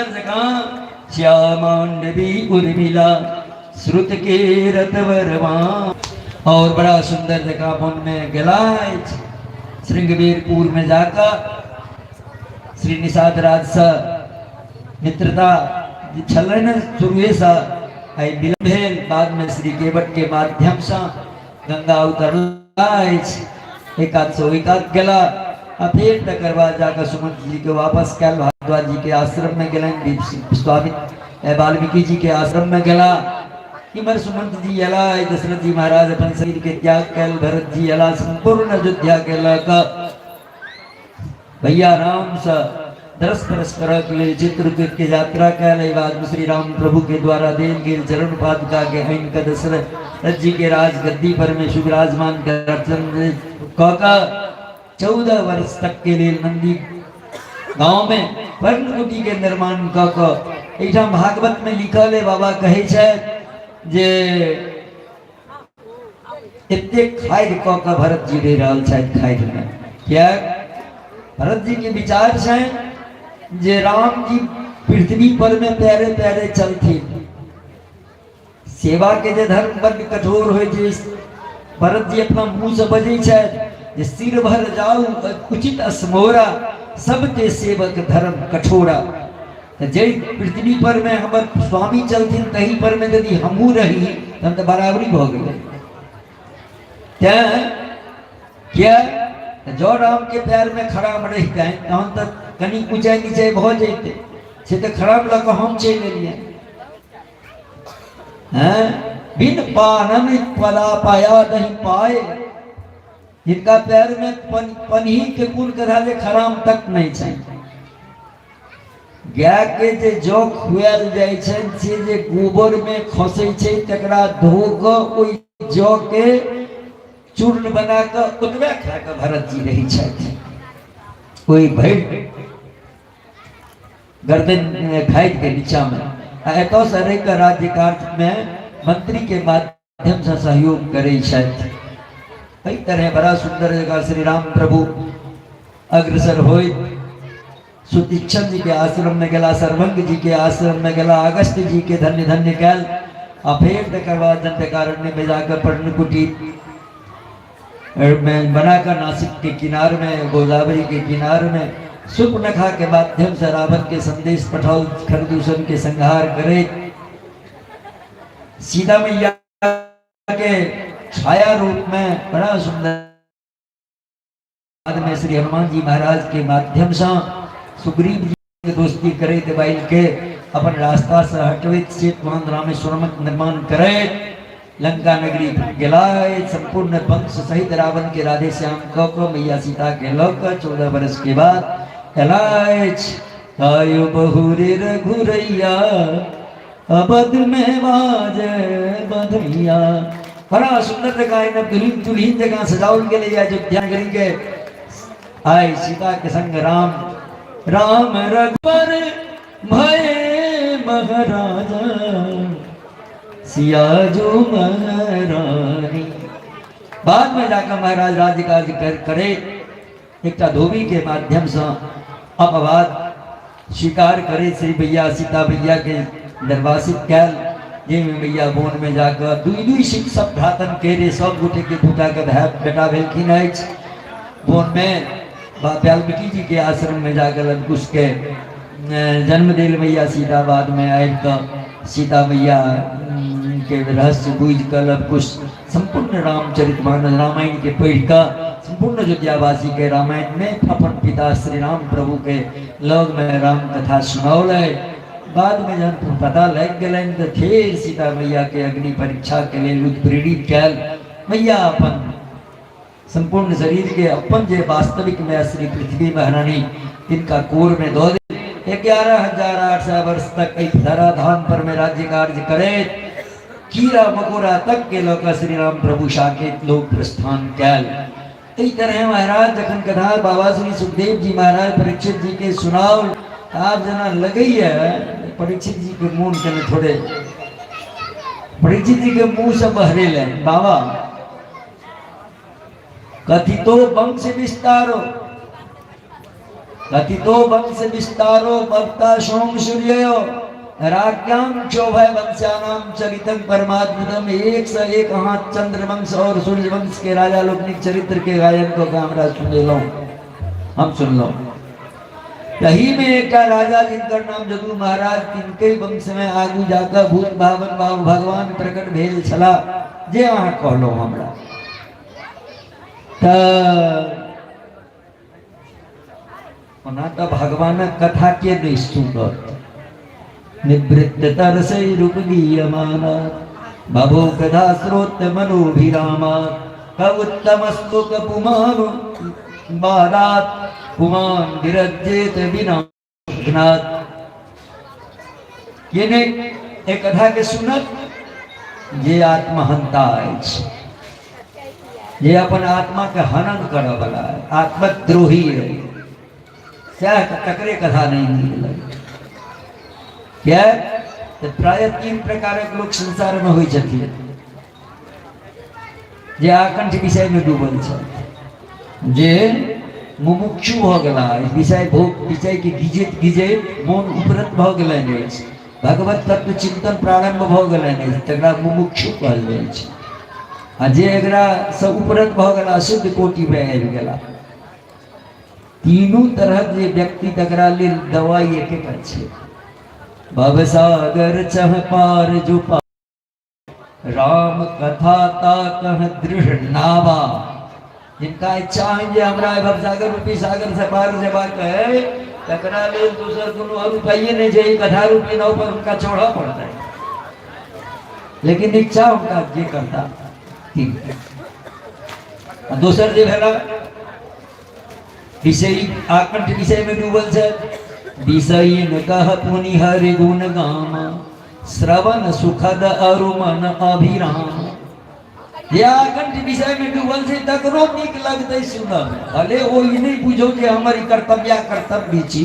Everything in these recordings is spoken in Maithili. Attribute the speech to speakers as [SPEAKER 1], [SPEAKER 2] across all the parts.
[SPEAKER 1] सुंदर जकाँ श्यामांडवी उर्मिला श्रुत के रतवरवा और बड़ा सुंदर जकाँ वन में गेला अछि। श्रृंगवीरपुर में जाकर श्री निषाद राज से मित्रता जे छलै ने शुरुएसँ, आइ विलम्ब भेल। बाद में श्री केवट के माध्यमसँ गंगा उतरला अछि, एक कात से ओहि कात गेला आ फेर तकर बाद जाकर सुमंत जी के वापस कयल भारद्वाज जी के आश्रम में गेलनि, विश्वामित्र वाल्मीकि जी के आश्रम में गेला। इम्हर सुमंत जी अयला, दशरथ जी महाराज अपन शरीर के त्याग कयल, भरत जी अयला, संपूर्ण अयोध्या के लऽ कऽ भैया राम से दरस परस करऽ के लेल चित्रकूट के यात्रा कयल। एहि बाद श्री राम प्रभु के द्वारा देल गेल चरण पादुका के आनि कऽ दशरथ जी के राज गद्दी पर में सुविराजमान कऽ कऽ 14 वर्ष तक के लेल नंदी गाँव में पर्णकुटी के निर्माण कऽ कऽ एहिठाम भागवत में लिखल है, बाबा कहै छथि जे एतेक खादि कऽ कऽ भरत जी रहि रहल छथि खादि में। किएक? भरत जी के विचार छनि जे राम जी पृथ्वी पर में पैरे पैरे चलथिन। सेवा के जे धर्म बड्ड कठोर होइ छै, भरत जी अपना मुँह से बजै छथि जे सिर भर जाउ उचित असमोरा, सबके सेवक धर्म कठोरा। तऽ जाहि पृथ्वी पर में हमर स्वामी चलथिन तही पर में यदि हमहूँ रही तहन तऽ बराबरी भऽ गेलै। तैं किया जँ राम के पैर में खराम रहितनि तहन तऽ कनि ऊँचाइ नीचाइ भऽ जैतै, से तऽ खराम लऽ कऽ हम चलि एलियनि हैं। बिन पानन पला पाया नहीं पाए, जिनका पैर में पनही के कुल कथा जे खराम तक नहीं छै। गाय के जे जौ खुआल जाइ छै से जे गोबर में खसै छै तकरा धो कऽ ओहि जौ के चूर्ण बना कऽ ओतबे खा कऽ भरत जी रहै छथि। ओहि भरि गर्दन खाइद के नीचा में आ एतऽ से रहि कऽ राज्य कार्य में मंत्री के माध्यम से सहयोग करै छथि। एहि तरह बड़ा सुंदर जगह श्री राम प्रभु अग्रसर होइत सुतीक्षण जी के आश्रम में गेला, सर्वंग जी के आश्रम में गेला, अगस्त जी के धन्य धन्य कैल आ फेर तकर बाद दंडकारण्य में जाकर पर्णकुटी में बनाकर नासिक के किनार में, गोदावरी के किनार में शूर्पणखा के माध्यम से रावण के संदेश पठाओ, खरदूषण के संहार करे सीता मैया के छाया रूप में बड़ा सुंदर। बाद में श्री हनुमान जी महाराज के माध्यम से सुग्रीव जी के दोस्ती करे बाइल के अपन रास्ता से हटबैत सेतुबंध रामेश्वरमक निर्माण करैत लंका नगरी गेला। संपूर्ण वंश सहित रावण के राधे श्याम कऽ कऽ मैया सीता के लऽ कऽ 14 वर्ष के बाद एला अछि। आयो बहुरे रघुरैया अबध में बाजे बधैया। बड़ा सुंदर जगह है, दुल्हन दुल्हन जगह सजावल गेलै अयोध्या नगरी के। आय सीता के संग राम राम रघुबर भय महाराजा सिया जो महारानी। बाद में जाकर महाराज राज्य कार्य करे एकटा धोबी के माध्यम से अपवाद स्वीकार करे श्री भैया सीता भैया के निर्वासित कैल, जाहिमे भैया वन में जाकर दुई दुई सिख सब भ्रातन के रे सब गोटे के दूटा के भाई बेटा भेलखिन अछि। वन में वाल्मीकि जी के आश्रम में जाकर लवकुश के जन्म देल मैया सीता। बाद में आबि कऽ सीता मैया के रहस्य बुझि कऽ लवकुश संपूर्ण रामचरितमानस रामायण के पढ़ि कऽ संपूर्ण अयोध्यावासी के रामायण में अपन पिता श्री राम प्रभु के लग में राम कथा सुनौलै। बाद में जहन पता लागि गेलनि तऽ फेर सीता मैया के अग्नि परीक्षा के लेल उत्प्रेरित कयल। मैया अपन संपूर्ण शरीर के अपन जे वास्तविक में श्री पृथ्वी महारानी तिनका कोर में दऽ दे। 11,800 वर्ष तक एहि धराधाम पर में राज्य कार्य करैत कीड़ा मकोड़ा तक के लऽ कऽ श्री राम प्रभु साकेत लोक प्रस्थान कयल। एहि तरह महाराज जखन कथा बाबा श्री सुखदेव जी महाराज परीक्षित जी के सुनाओल, आब जेना लगैया परीक्षित जी के मोन कने थोड़े परीक्षित जी के मुंह से बहरेलनि, बाबा कथितो वंश विस्तारो कथितो वंश विस्तारो भक्ता सोम सूर्य राज्ञाम क्षोभय वंशानाम चरितम परमाद्भुतम। एक से एक अहाँ चंद्रवंश और सूर्यवंश के राजा लोकनिक चरित्र के गायन को हमरा सुनेलहुँ, हम सुनलहुँ। तही में एकटा राजा जिनकर नाम जदू महाराज, तिनके वंश में आगू जाकर भूत भावन भाव भगवान प्रकट भेल छला, जे अहाँ कहलहुँ हमरा। तऽ ओना तऽ भगवानक कथा के नहि सुनत? निवृत्त तरसै रूप गीयमान भवो कथा स्रोत मनोभिरामा क उत्तम श्लोक पुमान बादात पुमान विरजेत बिना घ्नात। के नहि एक कथा के सुनत? जे आत्महंता अछि, जे अपन आत्मा के हनन करऽ वाला है, आत्मद्रोही है, सएह तकरे कथा नहि नीक लगै। किया तऽ प्रायः तीन प्रकारक लोक संसारमे होइ छथिन। जे आकंठ विषयमे डूबल छथि, जे मुमुक्षु भऽ गेला, विषय भोग विषयके गिजैत गिजैत मोन उपरत भऽ गेलनि अछि, भगवत तत्व चिंतन प्रारंभ भऽ गेलनि अछि, तकरा मुमुक्षु कहल जाइ छै। आ जे एकरा सँ उपरत भऽ गेला, शुद्ध कोटिमे आबि गेला, तीनू तरहक जे व्यक्ति, तकरा लेल दवाइ एकेटा छै। भवसागर चह पार जो पा राम कथा ता कह दृढ़ नावा। जिनका इच्छा है जे हमरा भवसागर रूपी सागर से पार जेबाक है, तकरा लेल दोसर कोनो और उपाये नहि छै, ई कथा रूपी नाव पर हुनका चढ़ऽ पड़तै। लेकिन इच्छा हुनका जे करता ठीक। आ दोसर जे भेला विषय आकंठ विषय में डूबल छै, विषय न कह पुनि हरि गुण गामा श्रवण सुखद अरु मन अभिराम। जे आकंठ विषय में डूबल छै तकरो नीक लगतै सुनऽ में, भले ओ ई नहि बुझौ जे हमर ई कर्तव्य कर्तव्य छी,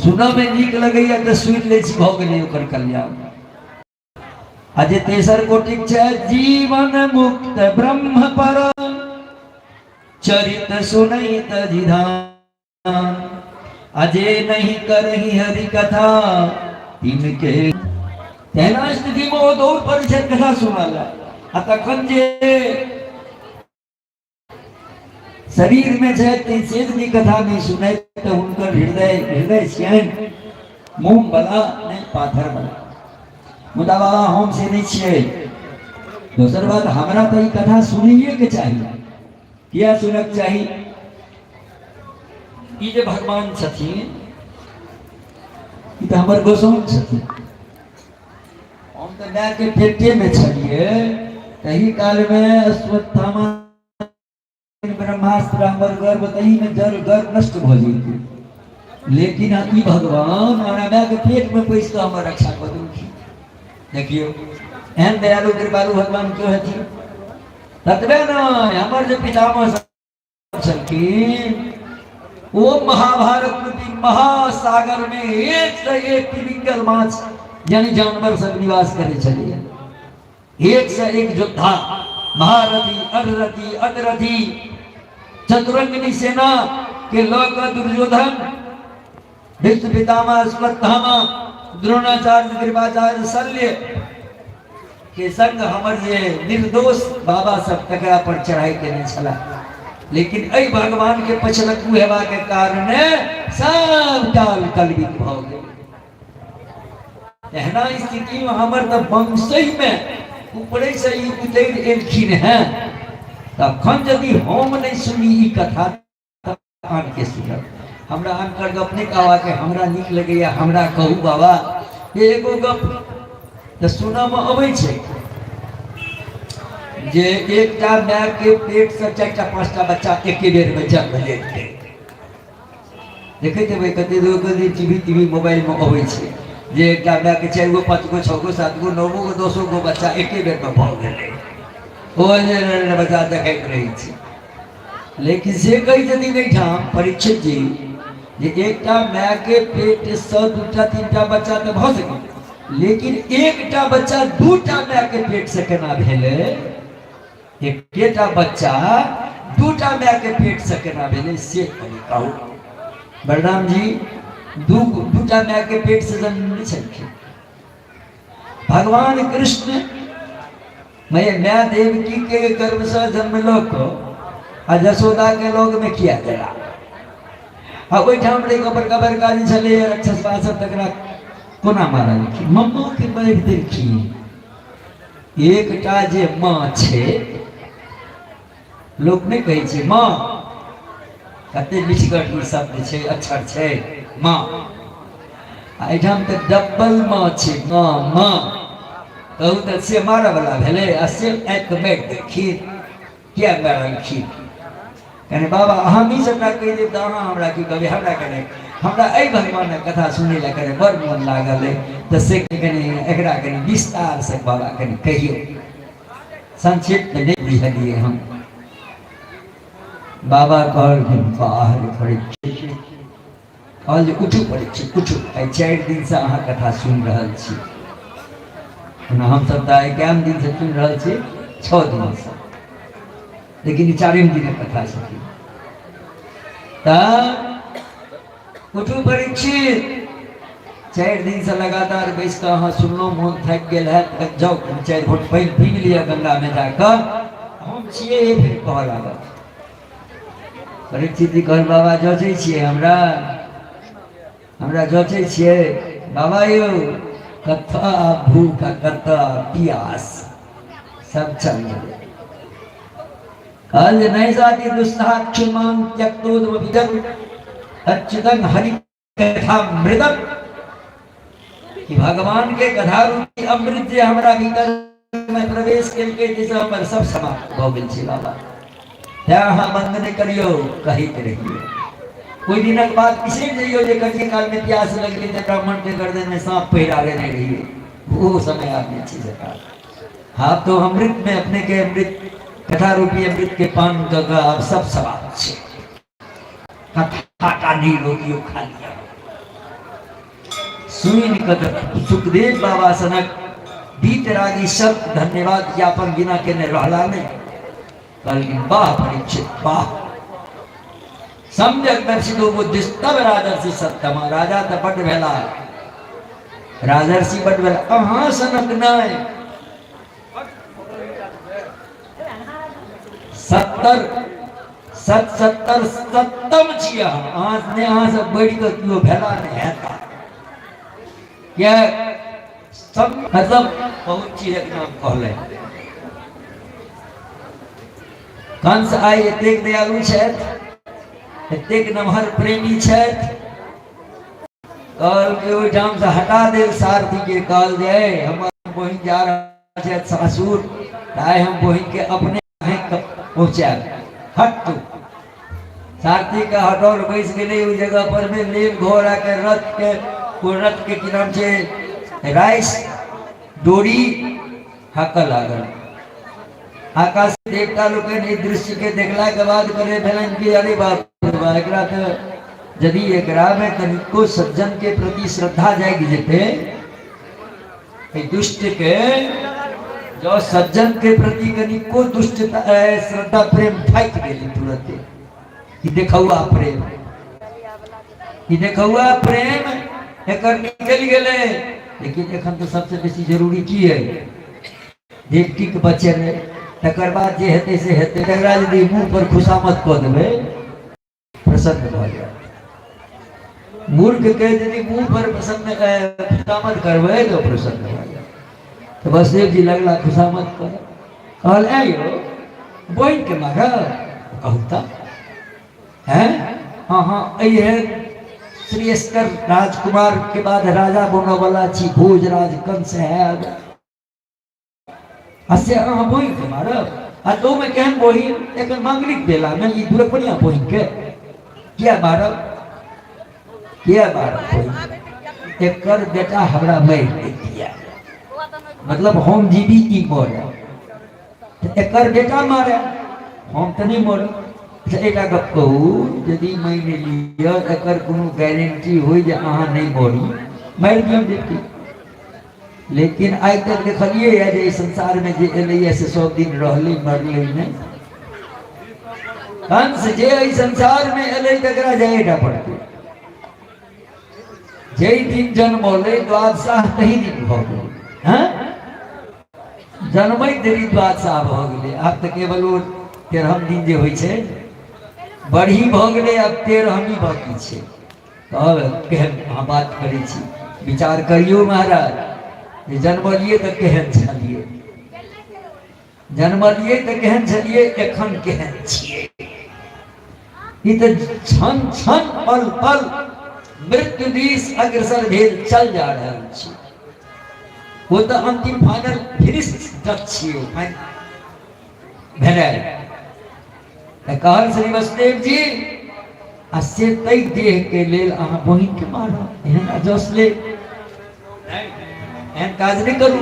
[SPEAKER 1] सुनऽ में नीक लगैया तऽ सुनि लै छी, भऽ गेलै ओकर कल्याण। आ जे तेसर कोटिक छै, जीवन मुक्त ब्रह्म पर चरित सुनैत जिधान, अजे नहीं करही हरि कथा तिनके। तेना स्थिति में ओ दौड़ पड़ै छै कथा सुनऽ लए। आ तखन जे शरीर में छै से यदि कथा नहीं सुनै तऽ हुनकर हृदय हृदय छियनि मोम बला नहि पाथर बला। मुदा बाबा हम से नहि छियै। दोसर बात, हमरा तऽ ई कथा सुनैए के चाही। किया सुनक चाही? ई जे भगवान छथिन ई तऽ हमर गोसाउन छथिन। हम तऽ मायके पेटेमे छलियै तही कालमे अश्वत्थामा ब्रह्मास्त्र हमर गर्भ तहीमे जल गर्भ नष्ट भऽ जैतै, लेकिन ई भगवान हमरा मायके पेटमे पैसि कऽ हमर रक्षा कऽ देलखिन। देखियौ, एहन दयालु कृपालु भगवान क्यों हेथिन? ततबे नहि, हमर जे पितामह छलखिन ओ महाभारत रूपी महासागर में एक से एक तिमिंगल माछ यानी जानवर सब निवास करे छलिए। एक से एक योद्धा, महारथी, अररथी, अतरथी, चतुरंगनी सेना के लऽ कऽ दुर्योधन, भीष्म पितामह, अश्वत्थामा, द्रोणाचार्य, कृपाचार्य, शल्य के संग हमर जे निर्दोष बाबा सब तकरा पर चढ़ाई केने छला, लेकिन एहि भगवान के पछलकू हेबा के कारणे सब काल कलवित भऽ गेल। एहना स्थिति में हमर तऽ वंशहि में ऊपरे से ई उतरि एलखिन हैं, तखन यदि हम नहि सुनी ई कथा आन के सुनत? हमरा अनकर गप नहि कहबाक, हमरा नीक लगैया, हमरा कहू बाबा। एगो गप तऽ सुनऽमे अबै छै जे एकटा मायके पेटसँ चारिटा पाँचटा बच्चा एके बेरमे जन्म लेलकै। देखैत हेबै कते लोक टीवी टीवी मोबाइलमे अबै छै जे एकटा मायके 4 गो 5 गो 6 गो 7 गो 9 गो 10 गो बच्चा एके बेरमे भऽ गेलै। ओ बच्चा देखैत रहै छै। लेकिन से कहै छथिन एहिठाम परीक्षित जी जे एकटा मायके पेटसँ 2टा 3टा बच्चा तऽ भऽ सकै, लेकिन एकटा बच्चा 2टा मायके पेटसँ केना भेलै? एकेटा बच्चा 2टा मायके पेटसँ केना भेलै से कनि कहू। बलराम जी दू दूटा माय के पेट से जन्म नहि छलखिन। भगवान कृष्ण मैं माय देवकी के गर्भ से जन्म लऽ कऽ आ जसोदा के लग में किया गेला आ ओहिठाम रहि कऽ बड़का बड़का जे छलैए राक्षस सब तकरा कोना मारलखिन, मम्मो के मारि देलखिन। एकटा जे माँ छै, लोक नहि कहै छै माँ, कते मिठगर ई शब्द छै, अक्षर छै माँ। आ एहिठाम तऽ डबल माँ छै, माँ माँ कहू तऽ से मारऽ वला भेलै आ से आबि कऽ मारि देलखिन। किया मारलखिन? कने बाबा हम ई सबटा कहि देब तऽ अहाँ हमरा की कहबै? हमरा कने हमरा एहि भगवानक कथा सुनै लए कने बड़ मोन लागल अइ, तऽ से कनि एकरा कनि विस्तारसँ बाबा कनि कहियौ, संक्षेपमे नहि बुझलियै हम। बाबा कहलखिन वाह रे परीक्षित, कहल जे उठू परीक्षित उठू, आइ 4 दिनसँ अहाँ कथा सुनि रहल छी। ओना हमसभ तऽ आइ कएम दिनसँ सुनि रहल छी, 6 दिनसँ, लेकिन ई 4 दिनक कथा छथिन। तऽ उठू परीक्षित, 4 दिनसँ लगातार बैस कऽ अहाँ सुनलहुँ, मोन थाकि गेल हैत, जाउ कनि 4 घोट पानि पीबि लिअ गंगामे जाकऽ, हम छियै फेर कहऽ लागल। परीक्षित जी कहल बाबा जचै छियै हमरा, हमरा जचै छियै बाबा यौ, कतऽ भूख आ कतऽ पियास सब चल गेलै। कहल जे नहि जाति दुस्साक्षमान त्यक्तोदमभिदं अच्युतं हरि कथा मृदम, कि भगवान के कथा रूपी अमृत जे हमरा भीतर में प्रवेश केलकै जाहिसँ हमर सब समाप्त भऽ गेल छै बाबा, तेँ अहाँ बंद नहि करियौ, कहैत रहियौ। कोइ दिनक बाद बिसरि जइयौ जे कनिए कालमे प्यास लगलै तऽ ब्राह्मण के गर्दन में साँप पहिरा लेने रहियै, ओ समय आब नहि छै सरकार। आब तो अमृत में अपने के अमृत कथा रूपी अमृत के पान कऽ कऽ आब सब समाप्त छै। कथा टा नहि रोकियौ खाली। सुनि कऽ तऽ सुखदेव बाबा सनक बीत रागी सब धन्यवाद ज्ञापन बिना केने रहला नहि। कहलखिन वाह परीक्षित वाह, सम्यक दर्शितो बुद्धिस्तव राजर्षि सत्तमा। राजा तऽ बड्ड भेला, राजर्षि बड्ड भेला, अहाँ सनक नहि। 70 सत 70 सत्तम छी अहाँ, अहाँ ने अहाँ सब बढ़ि कऽ केओ भेला नहि हेता। किया सब मतलब बहुत चीजक नाम कहलनि। कंस आइ एतेक दयालु छथि, एतेक नमहर प्रेमी छथि, कहल कि ओहिठाम से हटा देल सारथी के, कहल जे हमर बहिन जा रहल छथि सासुर, आइ हम बहिन के अपने पहुँचायब, हट तू। सारथी के हटौल बैस गेलै ओहि जगह पर में, लेल घोड़ा के रथ के, ओ रथ के की नाम छै, राइस डोरी हाकऽ लागल। आकाश देवता लोकनि एहि दृश्य के देखला के बाद करे भेलनि कि अरे बाप रे बाप, एकरा तऽ यदि एकरा में कनिको सज्जन के प्रति श्रद्धा जागि जेतै, एहि दुष्ट के जो सज्जन के प्रति कनिको दुष्ट श्रद्धा प्रेम थाकि गेलै तुरंते, ई देखौआ प्रेम, ई देखौआ प्रेम एकर निकलि गेलै। लेकिन एखन तऽ सबसे बेसी जरूरी की है, देवकी के बचेबै, तकर बाद जे हेतै से हेतै। तकरा यदि मुँह पर खुशामद कऽ देबै प्रसन्न भऽ जायत। मूर्ख के यदि मुँह पर प्रसन्न खुशामद करबै तऽ प्रसन्न भऽ जायत। तऽ वसुदेव जी लगला खुशामद करऽ, कहल ऐ यौ बहिन के मारब, कहू तऽ हैं, हाँ हाँ एहन श्रेयस्कर राजकुमार के बाद राजा बनऽ वाला छी, भोजराज कंस है, आ से अहाँ बहिन के मारब, आ तोमे केहन बहिन, एखन मांगलिक बेला में ई दुरपनिया बहिन के किया मारब, किया मारब बहिन, एकर बेटा हमरा मारि दैतिया, मतलब हम जीबी की मरे, एकर बेटा मारे हम तऽ नहि मरब। अच्छा एकटा गप कहू, यदि मानि लिअ एकर कोनो गारंटी होइ जे अहाँ नहि मरी, मारि दियौ बेटी, लेकिन आइ तक देखलियै जे एहि संसारमे जे एलैए से सब दिन रहलै, मरलै नहि। कंस जे एहि संसारमे एलै तकरा जाएटा पड़तै। जाहि दिन जन्मलै द्वादशाह तही दिन भऽ गेलै। हँ, जन्मैत देरी द्वादशाह भऽ गेलै। आब तऽ केवल ओ 13म दिन जे होइ छै बढ़ी भऽ गेलै, आब 13वीं बाकी छै। तब केहन अहाँ बात करै छी? विचार करियौ महाराज जे जन्मलियै तऽ केहन छलियै, जन्मलियै तऽ केहन छलियै, एखन केहन छियै। ई तऽ क्षण क्षण पल पल मृत्यु दिस अग्रसर भेल चल जा रहल छी। ओ तऽ अंतिम फाइनल फिनिश टच छियै भेनाइ। तऽ कहल श्री वसुदेव जी आ से तै देह के लेल अहाँ बहिन के मारब, एहन अजस ले एहन काज नहि करू।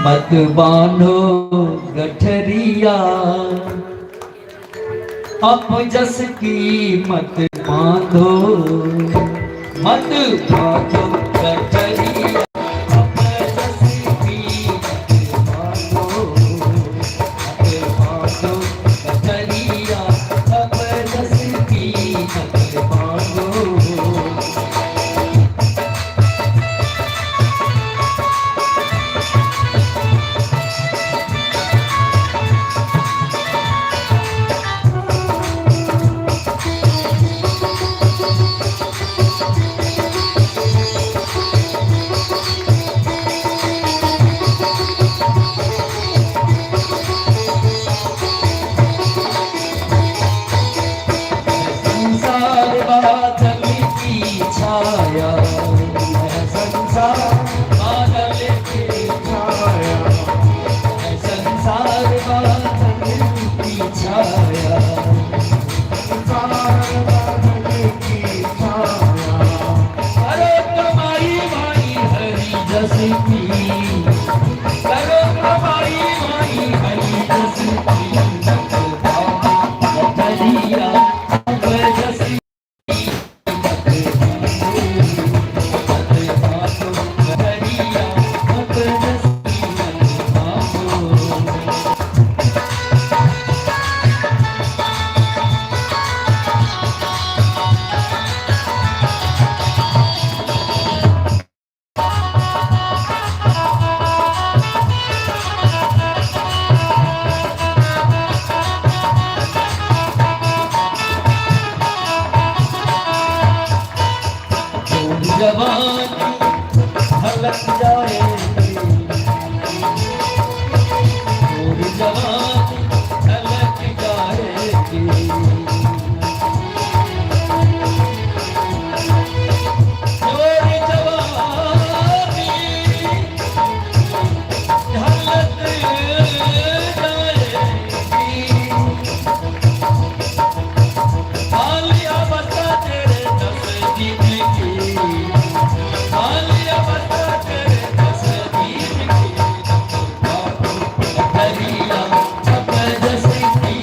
[SPEAKER 1] मत बांधो गठरिया अपजस की मत बांधो, मत बांधो गठरिया अपजस की मत बांधो, मत बांधो गठरिया अपजस की मत बांधो। संसार बादल की छाया, संसार बादल की छाया, संसार बादल की छाया, संसार बादल की छाया। करो कमाई माई हरि जस की, करो कमाई माई हरि जस की, करिया जस जवान झलक जाएगी, और जवान झलक जाएगी, और जवानी झलक जाएगी। आलिया बता तेरे 10 दिन की, आलिया बता तेरे 10 दिन की, करिया जस की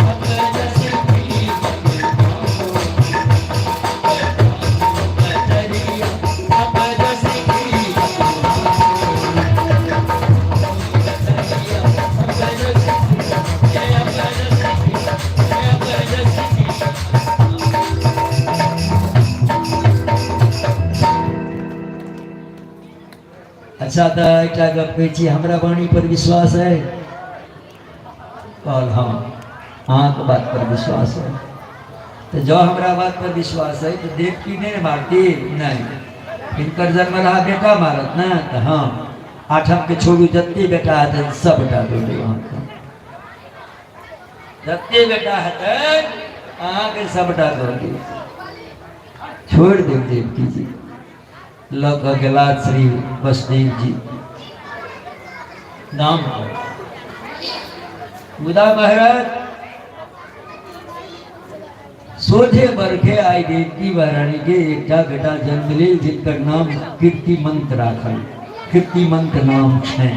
[SPEAKER 1] करिया जस की करिया जस की। अच्छा तऽ एकटा गप कहै छी, हमरा वाणी पर विश्वास है? कहल हँ, अहाँके बात पर विश्वास है। तऽ जँ हमरा बात पर विश्वास है तऽ देवकी नहि ने मारती? नहि, हिनकर जन्मलहा बेटा मारत ने। तऽ हँ, आठम के छोड़ू, जते बेटा हेतै सबटा दऽ देब अहाँके, जते बेटा हेतै अहाँके सबटा दऽ देब, छोड़ि देब। देवकी जी लऽ कऽ गेला श्री वसुदेव जी नाम पर। मुदा महाराज सोझे बरखे आइ देवकी महारानी के एकटा बेटा जन्म लेल, जिनकर नाम कीर्तिमंत राखल, कीर्तिमंत नाम छनि।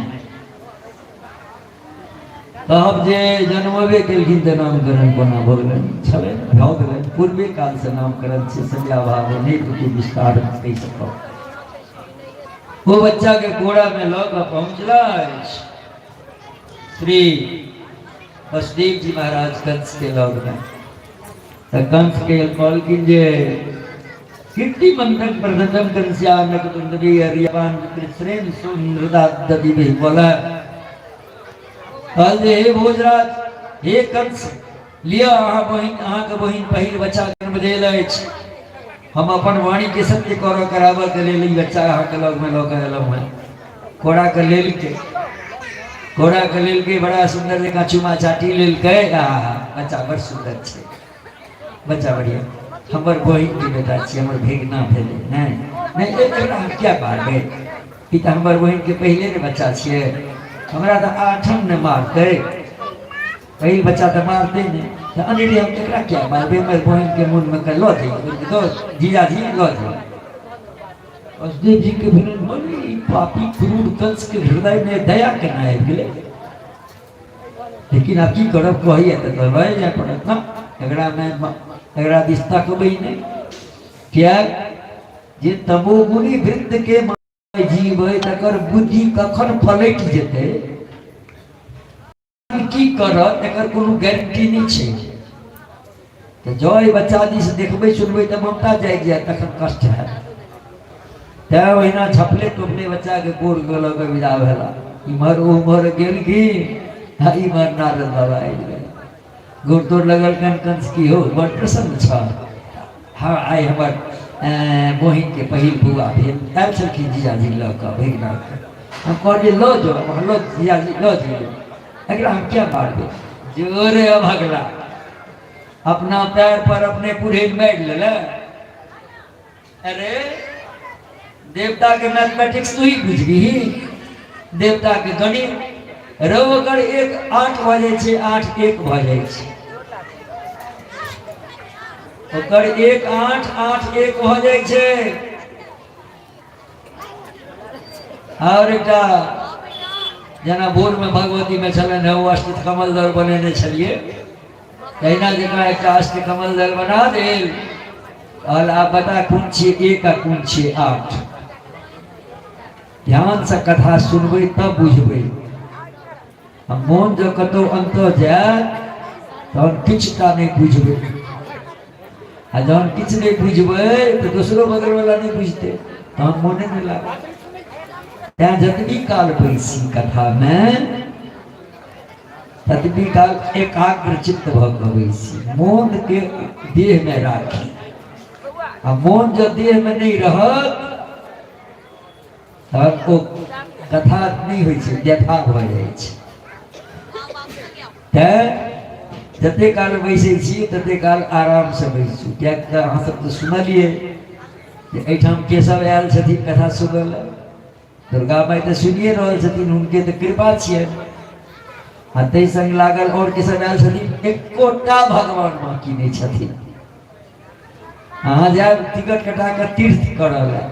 [SPEAKER 1] कहब जे जन्मबे केलखिन तऽ नामकरण कोना भऽ गेलनि? छलै भऽ गेलनि, पूर्वे कालसँ नामकरण छै, समयाभाव नहि ओते विस्तार कहि सकब। ओ बच्चाके कोरामे लऽ कऽ पहुँचला अछि। श्री वसुदेव जी महाराज कंस के लग में। तऽ कंस के कहलखिन जे कीर्ति मंथन प्रदत्तम कंस्यानक दुंदवी हरियावान कृष्णेन सुनृदा दधि बोला। कहल जे हे भोजराज, हे कंस, लिअ अहाँ बहिन, अहाँके बहिन पहिल बच्चा जन्म देल अछि। हम अपन वाणी के सत्य करऽ कराबऽ के लेल ई बच्चा अहाँके लगमे लऽ कऽ एलहुँ हेँ। कोरा के लेलकै, कोरा के लेलकै, बड़ा सुन्दर जकाँ चुमा चाटी लेलकै। आ बच्चा बड़ सुन्दर छै, बच्चा बढ़िया, हमर बहिनके बेटा छियै, हमर भेगना भेलै। नहि नहि, एकरा हम किया मारबै? ई तऽ हमर बहिनके पहिले ने बच्चा छियै, हमरा तऽ आठम ने मारतै, पहिल बच्चा तऽ मारतै नहि, तऽ अनेरे हम एकरा किया मारबै? हमर बहिनके मोनमे कह लऽ जइयै, दऽ जीजाजी लऽ जइयै। वसुदेव जी के भेलनि बोली ई पापी क्रूर कंस के हृदय में दया केना आबि गेलै? लेकिन आब की करब, कहैया तऽ लए जाय पड़त ने। एकरामे एकरा दिस तकबै नहि, किएक जे तमोगुणी वृद्ध के जीव है तकर बुद्धि कखन पलटि जेतै, की करत, एकर कोनो गारंटी नहि छै। तऽ जँ एहि बच्चा दिस देखबै सुनबै तऽ ममता जागि जायत, तखन कष्ट हैत। तैँ ओहिना झपले तोपले बच्चाके गोर लऽ कऽ विदा भेला। इम्हर ओम्हर गेलखिन आ इम्हर नारद बाबा आबि गेल। गोर तोर लगलकनि कंस की हो, बड़ प्रसन्न छल। हँ, आइ हमर बहिनके पहिल बौआ भेल, आयल छलखिन जीजाजी लऽ कऽ भैगनाके। हम कहलियै लऽ जाउ, लऽ जीजाजी लऽ जइयौ, एकरा हम किया मारबै? जोरे अभगला अपना पैर पर अपने कुड़हरि मारि लेले। अरे देवता के मैथमेटिक्स तू ही बुझबिही, देवता के गणित रौ, ओकर एक आठ भऽ जाइ छै, आठ एक भऽ जाइ छै, ओकर एक आठ, आठ एक भऽ जाइ छै। आओर एकटा जेना भोरमे भगवतीमे छलनि हेँ, ओ अष्ट कमल दल बनेने छलियै, तहिना जकाँ एकटा अष्ट कमल दल बना देल। कहल आब बता कोन छियै एक आ कोन छियै आठ। ध्यानसँ कथा सुनबै तब बुझबै, आ मोन जँ कतहु अन्तः जायत तहन किछु टा नहि बुझबै, आ जहन किछु नहि बुझबै तऽ दोसरो बगलवला नहि बुझतै, तहन मोने नहि लागत। तैँ जतबी काल बैसी कथामे ततबी काल एकाग्र चित्त भऽ कऽ बैसी, मोनके देहमे राखी। आ मोन जँ देहमे नहि रहत तहन ओ कथा नहि होइ छै, व्यथा भऽ जाइ छै। तैँ जते काल बैसै छी तते काल आरामसँ बैसू, किएक तऽ अहाँ सब तऽ सुनलियै जे एहिठाम के सब आयल छथिन कथा सुनऽ लए। दुर्गा माइ तऽ सुनिए रहल छथिन, हुनके तऽ कृपा छियनि, आ ताहि संग लागल आओर के सब आयल छथिन, एकोटा भगवान बाँकी नहि छथिन। अहाँ जायब टिकट कटा कऽ तीर्थ करऽ लए,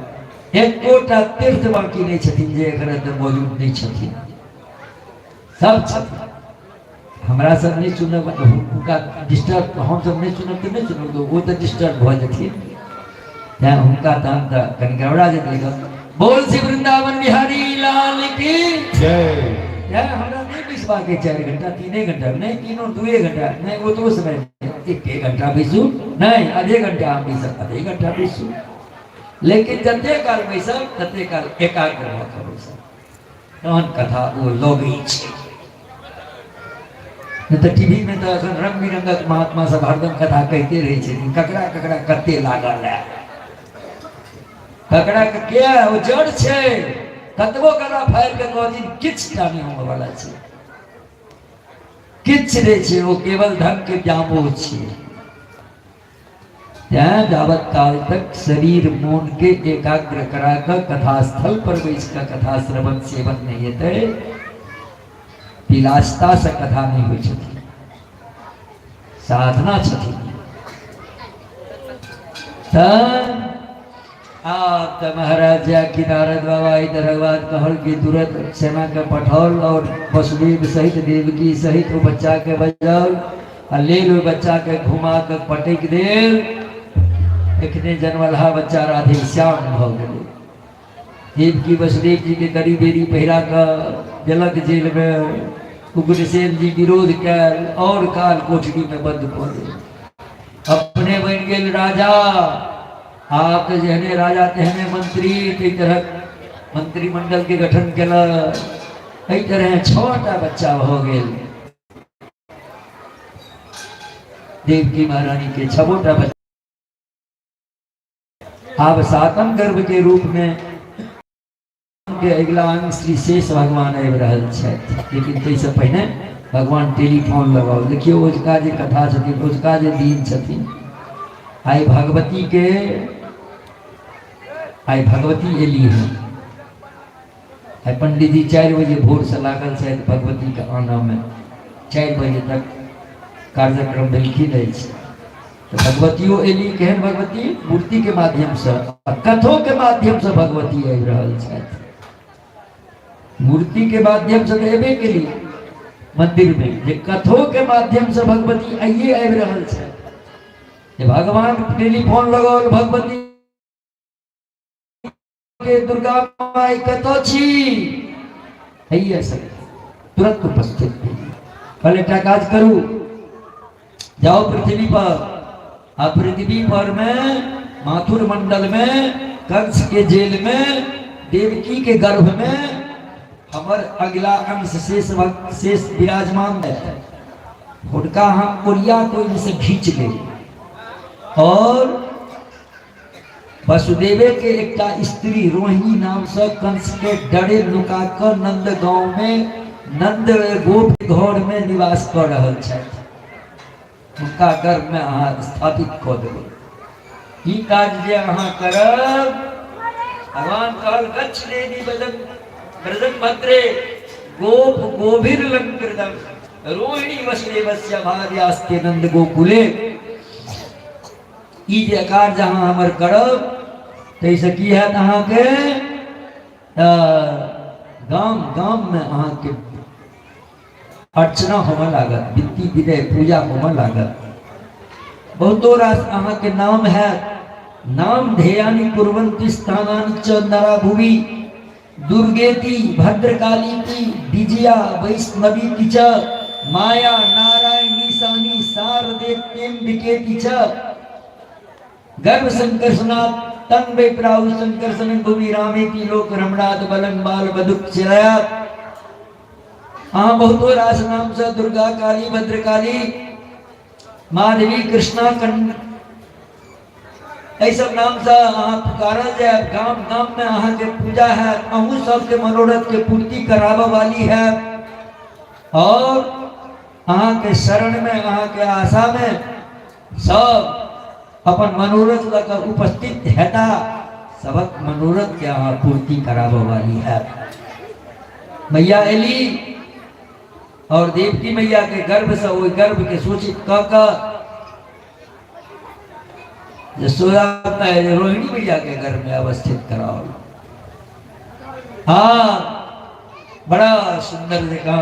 [SPEAKER 1] एकोटा तीर्थ बाँकी नहि छथिन जे एखन एतऽ मौजूद नहि छथिन, सब छथिन। हमरा सब नहि सुनब हुनका डिस्टर्ब, हमसब नहि सुनब तऽ नहि सुनब, ओ तऽ डिस्टर्ब भऽ जेथिन, तैँ हुनका तहन तऽ कनि गड़बड़ा जेतै। बोल श्री वृंदावन बिहारी लाल की
[SPEAKER 2] जय।
[SPEAKER 1] तैँ हमरा नहि बैसबाक अइ 4 घंटा, 3 घंटा नहि, तीनो 2 घंटा नहि, ओतबो समय नहि, 1 घंटा बैसू नहि, आधे घंटा हम बैसब, आधे घंटा बैसू, लेकिन जते काल बैसब तते काल एकाग्र भऽ कऽ बैसब, तहन कथा ओ लगै छै। नहि तऽ टीवी मे तऽ एखन रंग बिरंगक महात्मा सब हरदम कथा कहिते रहै छथिन, ककरा ककरा कते लागल है, ककरा के के ओ जड़ छै, कतबो गला फाड़ि के कहथिन किछु टा नहि होमय वाला छै, किछु नहि छै, ओ केवल धन के व्यामोह छियै। तैँ जाबत काल तक शरीर मोन के एकाग्र करा कऽ कथा स्थल पर बैस कऽ कथा श्रवण सेवन नहि हेतै, विलासता से कथा नहि होइ छथिन, साधना छथिन। तऽ आब तऽ महाराज कि नारद बाबा एहि तरहक बात कहल कि तुरंत सेना के पठाओल और वसुदेव सहित देवकी सहित ओ बच्चा के बजाओल आ लेल ओहि बच्चा के घुमा के पटकि देल। एखने जनमलहा बच्चा राधे श्याम भऽ गेलै। देवकी वसुदेव जी के करी बेरी पहिरा कऽ देलक जेल में। उग्रसेन जी विरोध कयल और काल कोठरी में बंद कऽ देल। अपने बनि गेल राजा। आब तऽ जेहने राजा तेहने मंत्री, ताहि तरहक मंत्रिमंडल के गठन केलक। एहि तरह 6टा बच्चा भऽ गेल देवकी महारानी के, 6टा बच्चा। आब सातम गर्भ के रूप में के अगिला अंग श्री शेष भगवान आबि रहल छथि। लेकिन ताहिसँ पहिने भगवान टेलीफोन लगाउ। देखियौ ओझका जे कथा छथिन, ओझका जे दिन छथिन, आइ भगवती के, आइ भगवती एली हँ। आइ पंडित जी 4 बजे भोरसँ लागल छथि भगवतीके आनऽमे, 4 बजे तक कार्यक्रम भेलखिन अछि। तऽ भगवतियो एली। केहन भगवती? मूर्ति के माध्यम से आ कथो के माध्यम से भगवती आबि रहल छथि। मूर्ति के माध्यम से तऽ एबे केली मंदिर में, जे कथो के माध्यम से भगवती आइए आबि रहल छथि। जे भगवान टेलीफोन लगौल भगवती के, दुर्गा माई कतऽ छी? हैया सब तुरंत उपस्थित भेल। कहल एकटा काज करू, जाओ पृथ्वी पर, आ पृथ्वी पर में माथुर मंडल में कंस के जेल में देवकी के गर्भ में हमर अगला अंश शेष भक्त शेष विराजमान है, हुनका हम ओरिया के ओहिमे से घींच लेब। और वसुदेवे के एकटा स्त्री रोहिणी नाम से कंस के डरे नुका कऽ नंद गांव में नंद गोप घर में निवास कऽ रहल छथि, हुनका गर्भ में अहाँ स्थापित कऽ देबै। ई काज जे अहाँ करब, भगवान कहल गच्छ देवी बदन ब्रजन भद्रे गोप गोभिर लंकृतम रोहिणी वसुदेवस्य भार्यास्ते नंद गोकुले। ई जे कार्य अहाँ हमर करब ताहिसँ की हैत अहाँके? तऽ गाम गाममे अहाँके अर्चना होमऽ लागत, वित्ती विनय पूजा होमऽ लागत, बहुतो रास अहाँके नाम हैत। नाम ध्येयानि कुर्वन्ति स्थानानि च नरा भुवि दुर्गेति भद्रकालीति विजया वैष्णवीति च माया नारायणी सानी शारदेत्यम्बिकेति च गर्भ संकर्षणात् तन वै प्राहु संकर्षण भूमि रामेति लोक रमणात् बलं बाल बदुक चिरयात्। अहाँ बहुतो रास नाम से दुर्गा काली भद्रकाली माधवी कृष्णा कंड एहि सब नाम से अहाँ पुकारल जायब। गाम गाम में अहाँके पूजा है, अहूँ सबके मनोरथ के पूर्ति कराबऽ वाली है और अहाँके शरण में अहाँके आशा में सब अपन मनोरथ लऽ कऽ उपस्थित हेता, सबक मनोरथ के अहाँ पूर्ति कराबऽ वाली है। मैया एली और देवकी मैया के गर्भ से ओहि गर्भ के सूचित कऽ कऽ यशोदा में रोहिणी मैया के गर्भ में अवस्थित कराओल। हाँ, बड़ा सुंदर जगह।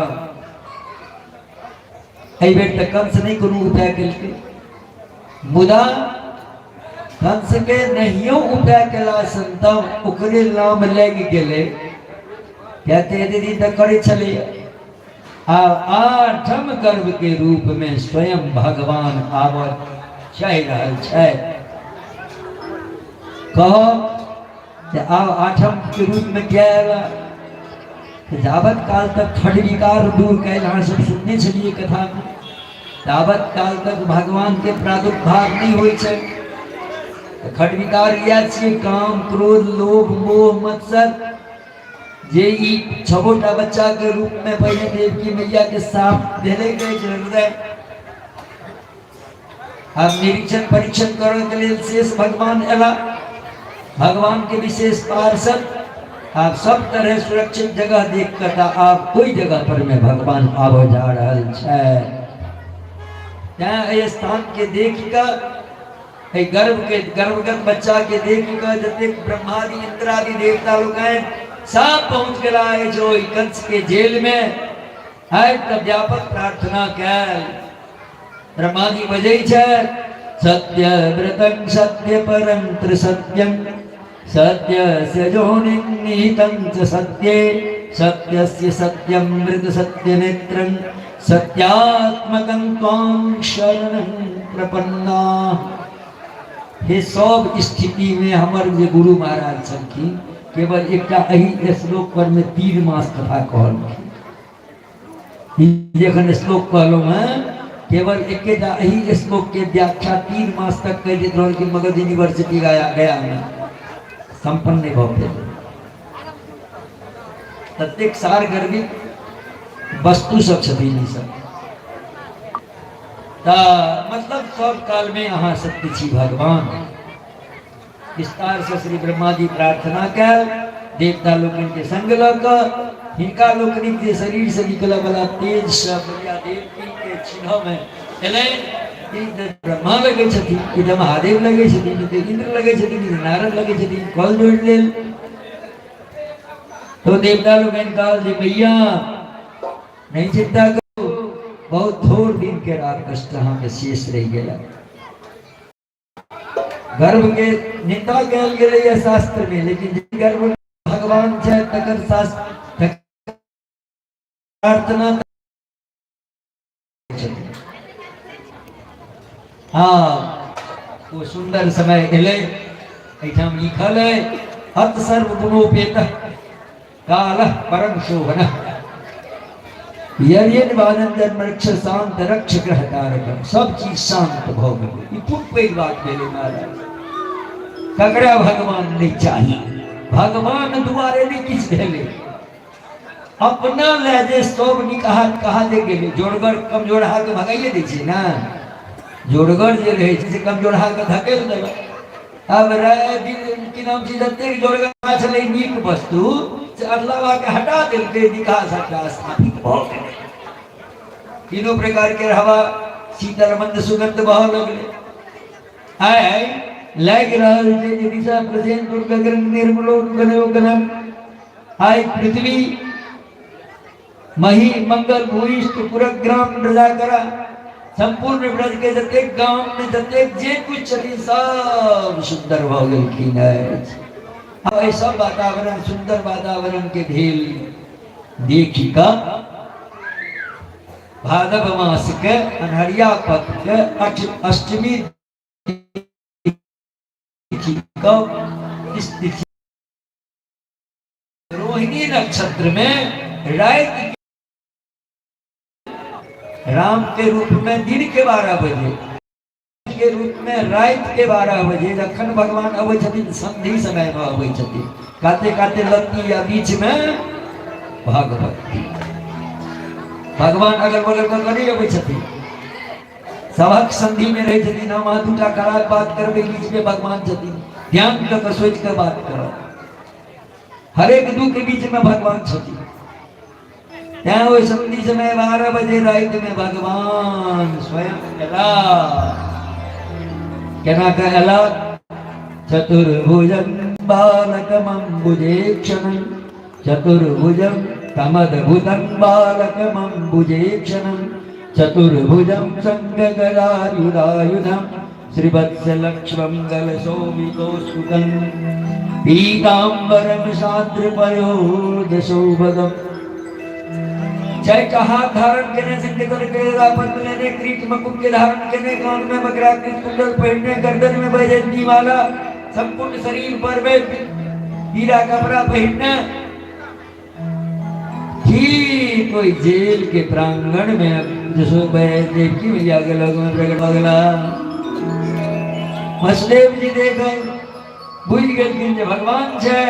[SPEAKER 1] एहि बेर तऽ कंस नहि कोनो उपाय केलकै, मुदा कंस के नहियो उपाय केला संतम ओकरे नाम लागि गेलै। किया तऽ एते दिन तक करै छलैया, आ आठम गर्भ के रूप में स्वयं भगवान आबऽ चाहि रहल छथि। कह जे आब आठम के रूप में क्या आएगा? जावत काल तक खंड विकार दूर कैल, अहाँ सब सुनने छलियै कथा में, तावत काल तक भगवान के प्रादुर्भाव नहीं होइ छै। खंड विकार इएह छियै, काम क्रोध लोभ मोह मत्सर, जे ई छबोटा बच्चा के रूप में पहिने देवकी मैया के साफ भेलै कहै छै हृदय। आब निरीक्षण परीक्षण करऽ के लेल शेष भगवान एला, भगवान के विशेष पार्षद। आब सब तरह सुरक्षित जगह देख कर आब कोई जगह पर में भगवान आबऽ जा रहल छै। तैं एहि स्थान के देख कऽ, एहि गर्भ के गर्भगत बच्चा के देख कऽ जतेक ब्रह्मादि इंद्रादि देवता लोकनि सब पहुंच गेला अछि ओहि कंस के जेल में। आबि कऽ व्यापक प्रार्थना कयल। ब्रह्मादि बजै छथि, सत्य व्रतं सत्य परं त्रिसत्यं सत्यस्य योनिं निहितं च सत्ये सत्यस्य सत्यं मृत सत्यनेत्रं सत्यात्मकं त्वां शरणं प्रपन्ना। हे सब स्थिति में हमर जे गुरु महाराज छलखिन, केवल एकटा एहि श्लोक पर में 3 मास कथा कहलखिन। ई जखन श्लोक कहलहुँ हेँ, केवल एकेटा एहि श्लोक के व्याख्या 3 मास तक कहि दैत रहलखिन। मगध यूनिवर्सिटी गया गया में संपन्न नहि भऽ पेल। ततेक सार गर्भित वस्तु सब छथिन ई सब। तऽ मतलब सब काल में अहाँ सत्य छी भगवान। विस्तार से श्री ब्रह्मा जी प्रार्थना कयल देवता लोकनि के संग लऽ कऽ हिनका लोकनिक जे शरीर से निकलऽ वाला तेज से मैया देवकी के चिन्ह में एलनि। ई तऽ ब्रह्मा लगै छथिन, ई तऽ महादेव लगै छथिन, ई तऽ इंद्र लगै छथिन, ई तऽ नारद लगै छथिन। कल जोड़ि लेल तो देवता लोकनि कहल जे मैया नहीं चिंता करू, बहुत थोड़ दिन के रात कष्ट अहाँके शेष रहि गेल। गर्भ के निंदा कयल गेलैए शास्त्र में, लेकिन जे गर्भ भगवान छै तकर शास्त्र प्रार्थना। हाँ, ओ सुंदर समय एलै। एहिठाम लिखल है, हत सर्व गुणोपेत काल परम शोभन यर्यन शांत रक्ष ग्रह तारकम। सब चीज शांत भऽ गेलै। ई कोन पैघ बात भेलै महाराज? ककरा भगवान नहि चाही? भगवान दुआरे नहि किछु भेलै, अपना लए जे सब निकाह कहा जे गेलै। जोड़गर कमजोरहा के भगाइए दै छै ने। जोड़गर जे रहै छै से कमजोरहा के धकेल देलक। अब राय दिन की नाम छै, जतेक जोड़गर छलै नीक वस्तु से अदलावा के हटा देलकै, निकाह सबटा स्थापित भऽ गेलै। तीनों प्रकार के हवा शीतल मंद सुगंध बहऽ लगलै। आइ लागि रहल छै जे दिशा प्रसेन दुर्गग्रंथ निर्मलो गणम। आइ पृथ्वी मही मंगल भूयिष्ठ पुरक ग्राम प्रजा करा संपूर्ण ब्रज के जतेक गाम में जतेक जे कुछ छथिन सब सुंदर भऽ गेलखिन अछि। आब एहि सब वातावरण सुंदर वातावरण के भेल देखि कऽ भादव मास के अन्हरिया पक्ष के अष्टमी तिथि कऽ स्थिति रोहिणी नक्षत्र में राति राम के रूप में दिन के 12 बजे के रूप में राति के 12 बजे जखन भगवान अबै छथिन, संधि समय में अबै छथिन। काते काते लत्ती या बीच में भगवती भगवान अगल बगल में नहीं अबै छथिन, सबक संधि में रहै छथिन। हम अहाँ दूटा खराब बात करबै, बीच में भगवान छथिन। ध्यान कऽ कऽ सोचि कऽ बात करब। हरेक दू के बीच में भगवान छथिन। तैं ओहि संधि समय 12 बजे राति में भगवान स्वयं एला। केना के एला? चतुर्भुजं बालकमम्बुजेक्षणं चतुर्भुजं तमद्भुतं बालकमम्बुजेक्षणं चतुर्भुजं शङ्खगदायुधायुधं श्रीवत्सलक्ष्मङ्गलशोभितोऽस्तुतं पीताम्बरं साद्रपयोदशौभगम्। चारिटा हाथ धारण केने, शंकर के पद्म लेने, क्रीट मुकुट के धारण केने, कान में मकराकृत कुंडल पहिरने, गर्दन में वैजयंती माला, संपूर्ण शरीर पर में पीला कपड़ा पहिरने ठीक कोई जेल के प्रांगण में देवकी मैया के लग में प्रकट हो गया। वसुदेव जी देख बुझ गेलखिन जे भगवान छै,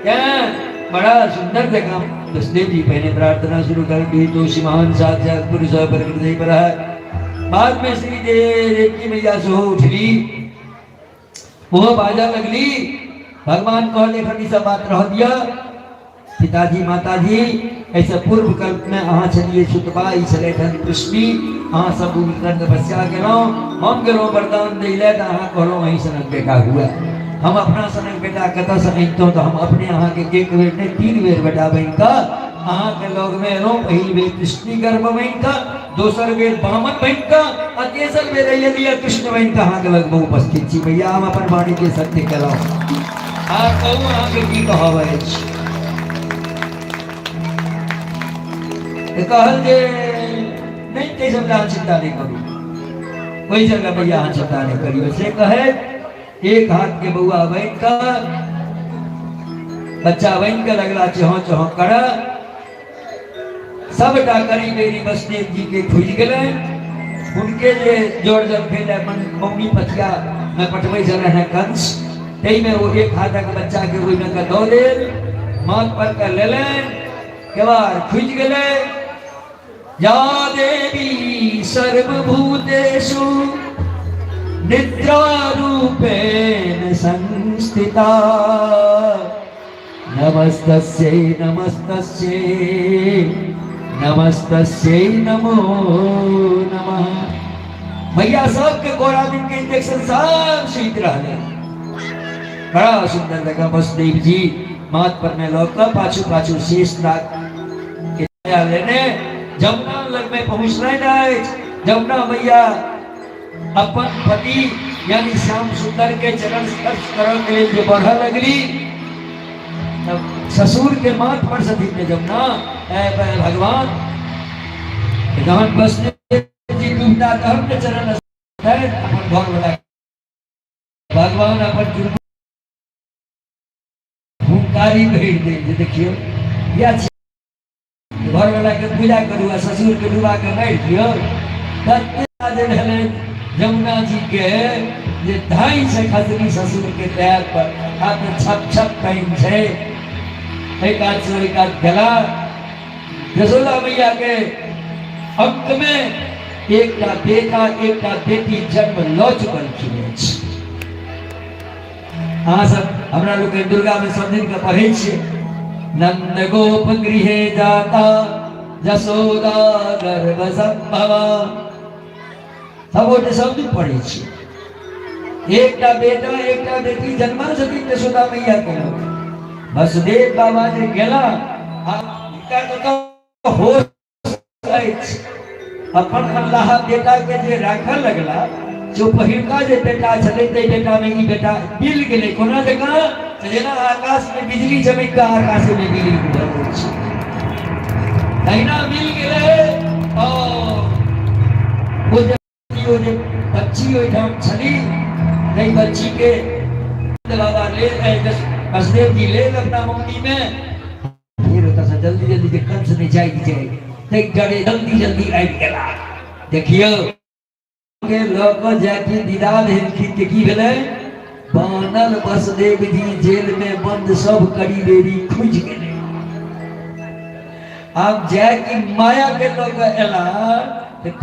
[SPEAKER 1] तें बड़ा सुंदर देखा। वसुदेव जी पहले प्रार्थना शुरू कर दी, तो महान साक्षात पुरुष प्रकृति पर है। बाद में श्री देवकी मैया सेहो उठली, ओहो बाजऽ लगली। भगवान कहले एखन ई सब बात रह दिअ। पिताजी माताजी, एहिसँ पूर्व कल्प में अहाँ छलियै सुतबा, ई छलै हन कृष्णी। अहाँ सब उनकर तपस्या केलहुँ। हम गेलहुँ वरदान दै लए तऽ अहाँ कहलहुँ अहीं सनक बेटा हुए। हम अपना सनक बेटा कतऽसँ अनितहुँ? तऽ हम अपने अहाँके एक बेर नहि, 3 बेर बेटा बनि कऽ अहाँके लगमे एलहुँ। पहिल बेर कृष्णी गर्भ बनि कऽ, दोसर बेर बामन बनि कऽ आ तेसर बेर अयलियै कृष्ण बनि कऽ अहाँके लगमे उपस्थित छी। भैया, हम अपन वाणीके सत्य केलहुँ। आ कहू अहाँके की कहब अछि? तऽ कहल जे नहि, ताहि सब अहाँ चिन्ता नहि करू, ओहि जगह भैया अहाँ चिन्ता नहि करियौ। से कहै एक हाथ के बौआ बनि कऽ, बच्चा बनि कऽ लगला चहों चहों करऽ। सबटा करी बेरी वसुदेव जी के खुजि गेलनि। हुनके जे जोर जल भेल मौनी पथिया में पठबै छलनि हेँ कंस, ताहिमे ओ एक हाथक बच्चा के ओहिमे के दऽ देल, माथ पर के लेलनि, केवाड़ खुजि गेलै। या देवी सर्वभूतेषु निद्रा रूपेण संस्थिता, नमस्तस्यै नमस्तस्यै नमस्तस्यै नमो नमः। भैया सबके गोरा दिन के इंजेक्शन सब सुति रहले। बड़ा सुंदर लगा वसुदेव जी माथ पर में लऽ कऽ पाछू पाछू शेष नाग के छाया लेने जमुना लग में पहुँचलनि अछि। जमुना मैया अपन पति यानी श्याम सुंदर के चरण स्पर्श करऽ के लेल जे बढ़ऽ लगली, तब ससुर के माथ पर छथिन ने जमुना। भगवान जहन वसुदेव जी डूबता तहन ने चरण अपन घर वाला भगवान अपन हुंकारी भरि देल जे देखियौ या घरवला के पूजा करू आ ससुर के डुबा के मारि दियौ। तते जे भेलै जमुना जी के जे धाई से खसली ससुर के पैर पर, हाथ में छप छप पानि छै, एक कात से ओहि कात गेला। यशोदा मैया के अंत में एकटा बेटा एकटा बेटी जन्म लऽ चुकलखिन अछि। अहाँ सब हमरा लोकनि दुर्गा में सब दिन के पढ़ै छियै, नंद गोप गृहे जाता जसोदा गर्भ संभवा, सब गोटे सब दिन पढ़ै छियै। एकटा बेटा एकटा बेटी जन्मल छथिन यशोदा मैया के। वसुदेव बाबा जे गेला, हिनका कतऽ होश अछि, अपन अल्लाह बेटा के जे राखऽ लगला, जो पहिलका जे बेटा छलै ताहि बेटा में ई बेटा मिल गेलै। कोना जकाँ? जेना आकाश में बिजली चमकि कऽ आकाश में बिजली भऽ जाइ छै, तहिना मिल गेलै। और ओ जे ओ जे बच्ची ओहिठाम छली, ताहि बच्ची के बाबा लेल, वसुदेव जी लेल अपना मम्मी में। फेर ओतऽसँ जल्दी जल्दी जे कंस नहि जागि जाय ताहि डरे जल्दी जल्दी आबि गेला। देखियौ के लऽ कऽ जाके विदा भेलखिन तऽ की भेलै? बानल वसुदेव जी जेल में बंद सब करी बेरी खुजि गेलै। आब जाय कि माया के लऽ कऽ एला।